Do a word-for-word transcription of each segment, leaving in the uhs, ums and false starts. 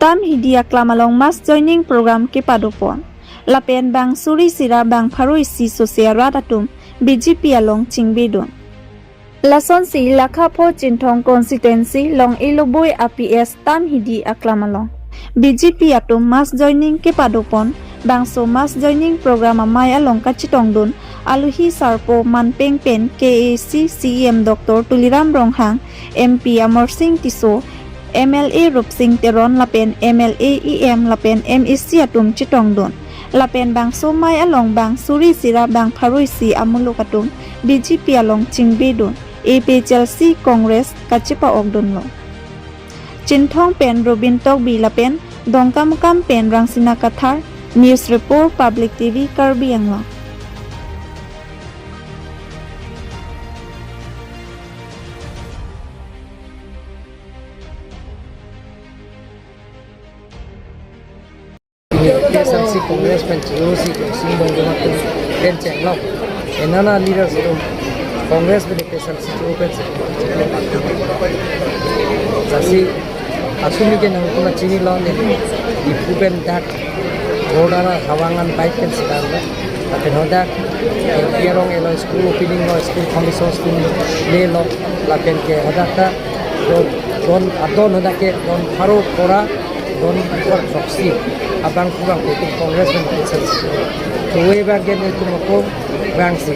Tamhidi aklam along mass joining program kepadopon. Lapen bang suri isi ra bang pharo isi sose arat atum B J P along chingbedun. Lasonsi Lakha pho Chinthong constituency Long-e Loboi a P S Tamhidi aklam along B J P atum mass joining kepadopon. Bangso mass joining program amei along kachetongdun aluhi sarpo manpeng pen K A A C C E M Doctor Tuliram Ronghang, M P Amarsing Tisso, M L A Rupsing Teron lapen M L A, E M lapen M A C atum chetongdun. Lapen bangso amei along bang suri isi ra bang pharo isi amuluk atum B J P along chingbedun, A P H L C Congress kachepa-okdunlo. Chinthong pen Robin Tokbi lapen Dongkamukam pen Rangsina Kathar, News Report, Public T V, Karbi Anglong. A P H L C Congress pen chiro si Sing Bongjoma atum pen chenglok. Enana leaders atum Congress pen A P H L C chiro pen chenglok. Lasi asumi ke nangtum chinilo ne, ipu pen dak border hawang an bike pen sedang lo. Lapen hadak, eh, Pierong elo school opening lo, school foundation school le lo. Lapen ke hadak ta don, don, adon hadak ke don pharo pora, don pharo throksi abang kurang pen Congress pen A P H L C. Kove abang ke netum ako bangsi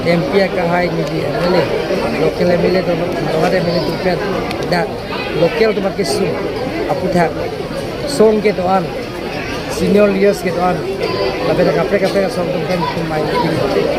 M P akehai, neli M L A, local M L A, don, don M L A atum pen dak local atum akesung aputhak song kedo-an, senior leaders kedo-an, lapen kaprek kaprek asong atum pen itum amei meeting.